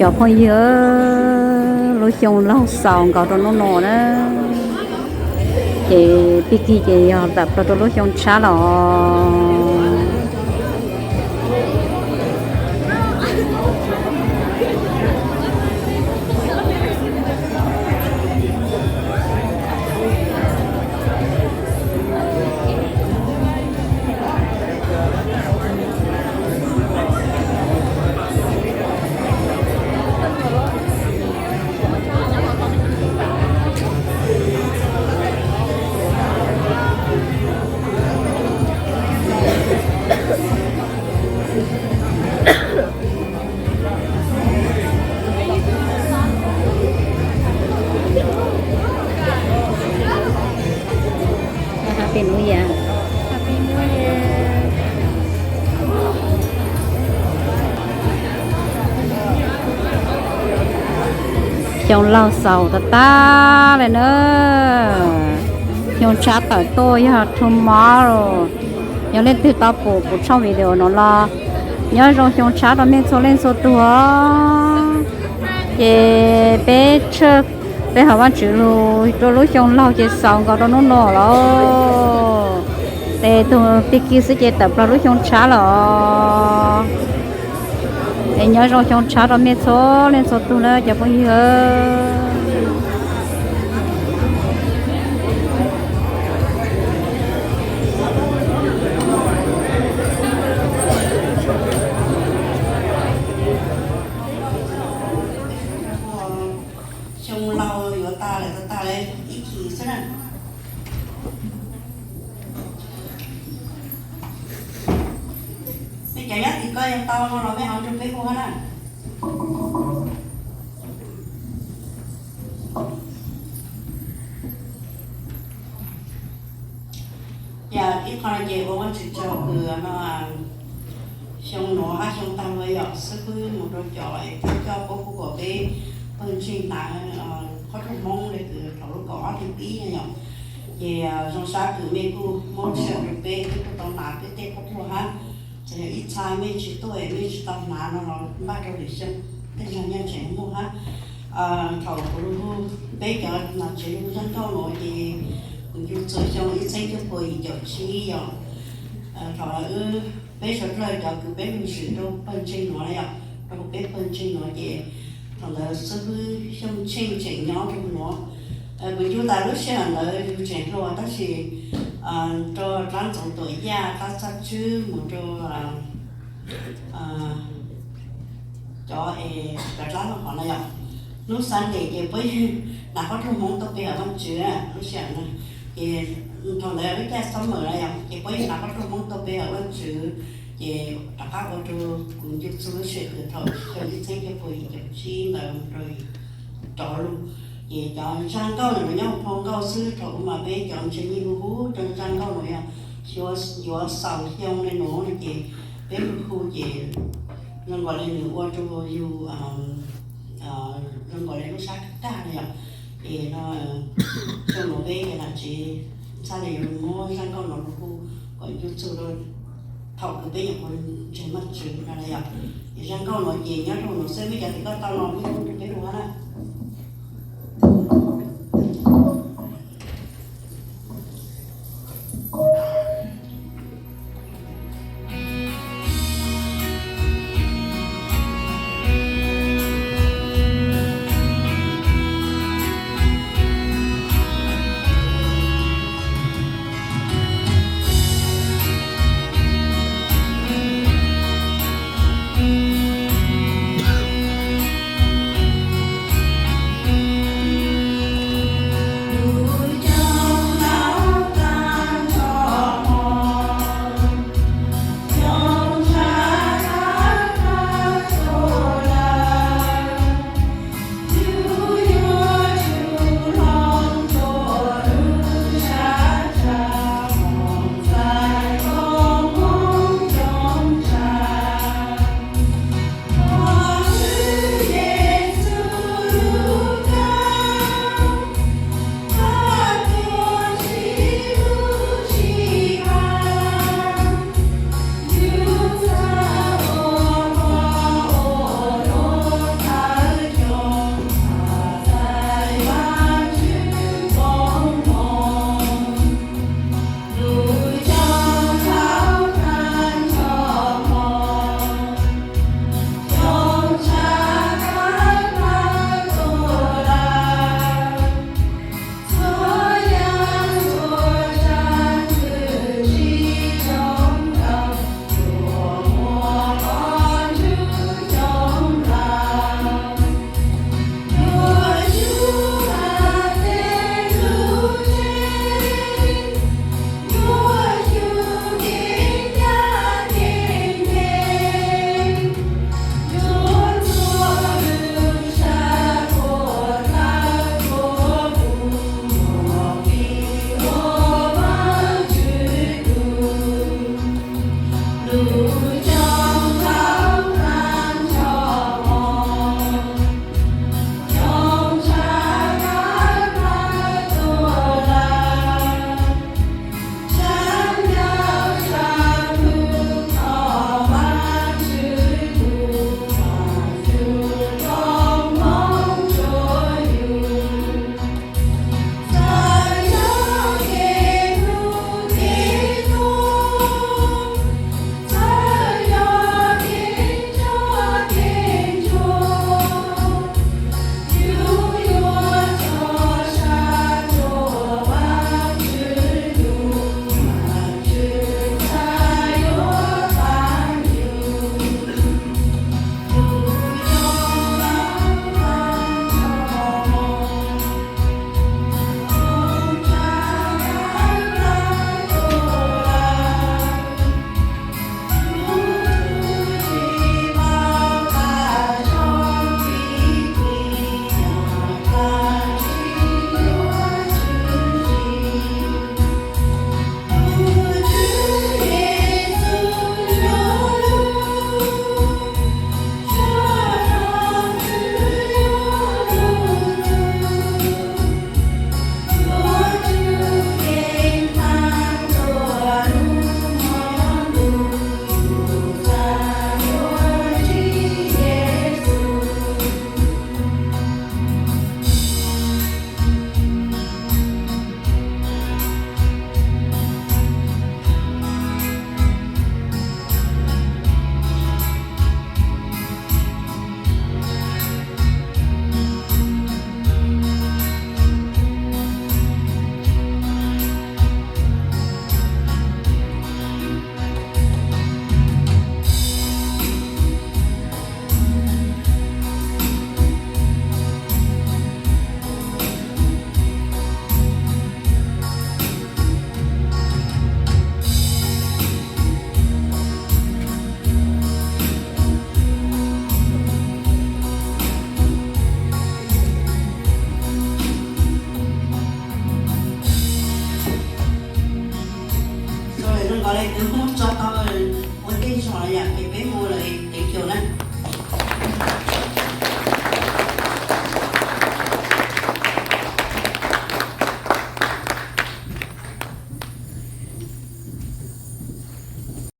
Cov phooj ywg, lub xyoo laug xaus nkaus rau hnub no na, ces pig kig ces yog tawm plaws rau lub xyoo tshab los. Xyoo laug xaus tag tag li na, xyoo tshab tawm tuaj yog tomorrow. Yog leej twg tau pum kuv tshooj video no los nyob zoo xyoo tshab rau mej txhua leej txhua tug. Ces peb tshaj, peb hawm Vaajtswv lug rua lub xyoo laug ces xaus nkaus rau nub nua lawm. Ces tug pig kig xwb ces tawm plaws lub xyoo tshab lawm. Es nyob zoo xyoo tshab rau mej txhua leej txhua tug na cov phooj ywg. Xyoo laug yuav tas lawm, tas tas lawm ib chim xwb na. Mej cov nyob tim ko yog tau no los mej ho nrug peb ua na. Yog ib qho no ces ua Vaajtswv tsaug kws no xyoo nuav hab xyoo tag lug yog xib fwb mus rau cov es coj puab kuj kom peb pawg ntseeg hnav qhob ruj Hmoob le kws thaum lub kaum ob thib pib na yom. Ces zoo sab kws mej kuj muab sij hawm rau peb, peb kuj tau hnav peb tej qhob ruj hab. Txawm yog ib txha mej tsis tuaj es mej tsis tau hnav no los npaj rau lwm xyoo tej zag nyaj tseem muaj hab. Thaum kuv lug hu peb cov nom tswv lug zaj nkauj nuav ces kuv ncu txug xyoo ib txheeb cuaj puas yim caum tsib yom. Thaum wb, peb suav dlawg cov kws peb lug zwm rau pawg ntseeg nuav na yom, rau peb pawg ntseeg nuav ces thaum ntawd xib fwb Xyooj Tsheej tseem nyob rau nuav. Kuv ncu tas lub sij hawm ntawd yug tseem hluas tab sis rau dlaab Ntxoov Tuam Yaj, dlaab Txaj Tswb mus rau cov es cov dlaab lub hov na yom. Lub Sunday ces puab hnav qhob ruj Hmoob tuaj pe hawm Vaajtswv lub sij hawm na. Ces thaum ntawd lub caij summer na yom, ces puab yeej hnav qhob ruj Hmoob tuaj pe hawm Vaajtswv. Ces rov qab ua rau kuv ncu txug lub sij hawm thaum xyoo ib txheeb cuaj puas yim caum tsib ntawd rov lug. Ces cov zaj nkauj no nyob hauv phau nkauj xwb, thaum ub mas peb cov ntseeg yeej hu hu rau zaj nkauj no yog yuav xaus xyoo le nuav no ces peb lug hu ces zoo nkaus le nws ua rau yug zoo nkaus le lub sab kag kag na yom. Es no xyoo nuav peb cov nom tswv txhaj le yuav lug muab zaj nkauj no lug hu kom ncu txug rau thaum kws peb nyuam qhuav ntseeg Vaajtswv no na yom. Es zaj nkauj nuav ces nyob rau nuav xwb, mej cov tim koj tau no mej kuj nrug peb hu hab na. Tus